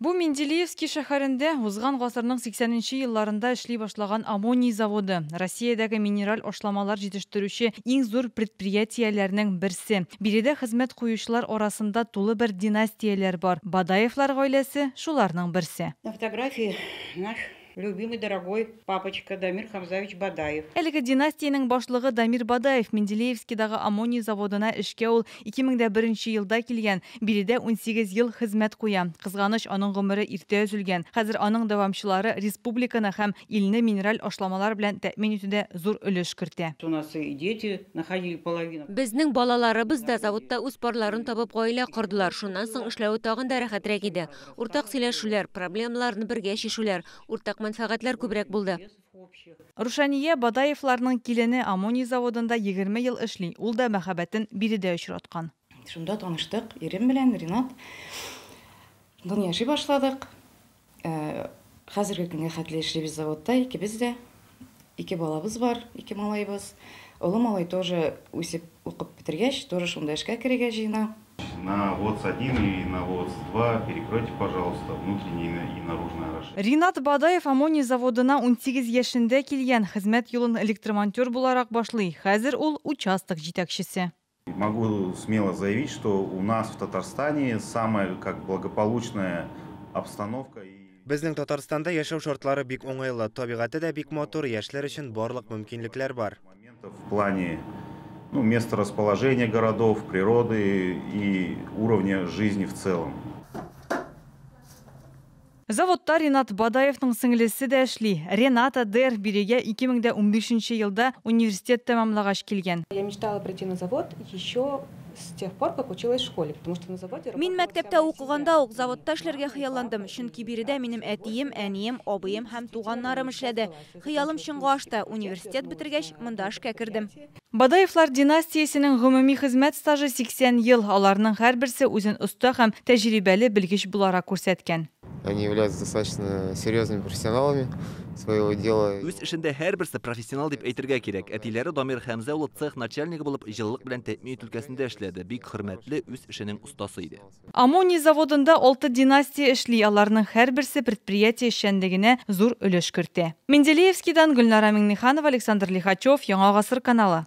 Бу Менделеевский шәһәрендә узган гасырның 80 нче елларында эшли башлаган аммоний заводы. Россиядәге минераль ашламалар җитештерүче иң зур предприятиеләрнең берсе. Биредә хезмәт куючылар арасында тулы бер династияләр бар. Бадаевлар гаиләсе шуларның берсе. На фотографии наш любимый, дорогой папочка Дамир Хамзаевич Бадаев. Әлеге династиянең башлыгы Дамир Бадаев. Менделеевскидагы аммоний заводына эшкә ул 2001 елда килгән. Биредә 18 ел хезмәт куя. Кызганыч, аның гомере иртә өзелгән. Хәзер аның дәвамчылары республиканы һәм илне минераль ашламалар белән тәэмин итүдә зур өлеш кертә. У нас и дети находили половину. Безнең балаларыбыз да заводта үз парларын табып гаилә кордылар. Шуннан соң эшләве тагын да рәхәтрәк иде. Уртак сөйләшүләр, проблемаларны бергә чишүләр, уртак мәнфәгатьләр күбрәк булды. Рушания Бадаевларның килене аммоний заводында 20 ел эшли. Ул да мәхәббәтен биредә очраткан. Шунда таныштык ирем белән, Ринат. Шуннан яши башладык. Хәзерге көнгә хәтле эшлибез заводта, икебез дә. Ике балабыз бар, ике малайбыз. Олы малай тоже үсеп укып бетергәч, тоже шунда эшкә керергә җыена. На ВОЦ-1 и на ВОЦ-2 перекройте, пожалуйста, внутреннее и наружное орошение. Ринат Бадаев аммоний заводына 18 яшендә килгән. Хезмәт юлын электромонтер буларак башлый. Хәзер ул участок җитәкчесе. Могу смело заявить, что у нас в Татарстане самая как благополучная обстановка. И Безнең Татарстанда яшәү шартлары бик уңайлы, табигате дә бик матур, яшьләр өчен барлык мөмкинлекләр бар. моментов в плане, ну, места расположения городов, природы и уровня жизни в целом. Заводта Ринат Бадаевның сеңлесе дә эшли. Рената Дер бирегә 2015 елда университет тәмамлагач килгән. Я мечтала прийти на завод еще с тех пор, как училась в школе, потому что на заводе Мин мәктәптә укыганда ук заводта эшләргә хыялландым, чөнки биредә минем әтием, әнием, абыем һәм туганнарым эшләде. Хыялым чынга ашты. Университет бетергәч, монда эшкә кердем. Бадаевлар династиясенең гомуми хезмәт стажы 80 ел. Аларның һәрберсе үзен оста һәм тәҗрибәле белгеч буларак күрсәткән. Они являются достаточно серьезными профессионалами своего дела. Үз эшендә һәрберсе профессионал дип әйтергә кирәк. Әтиләре Дамир Хәмзә улы цех начальнигы булып җылылык белән тәэмин итү өлкәсендә эшләде. Бик хөрмәтле, үз эшенең остасы иде. Аммоний заводында алты династия эшли. Аларның һәрберсе предприятие эшчәнлегенә зур өлеш кертә. Менделеевскийдан Гөлнара Миңнеханова, Александр Лихачев, Яңа Гасыр каналы.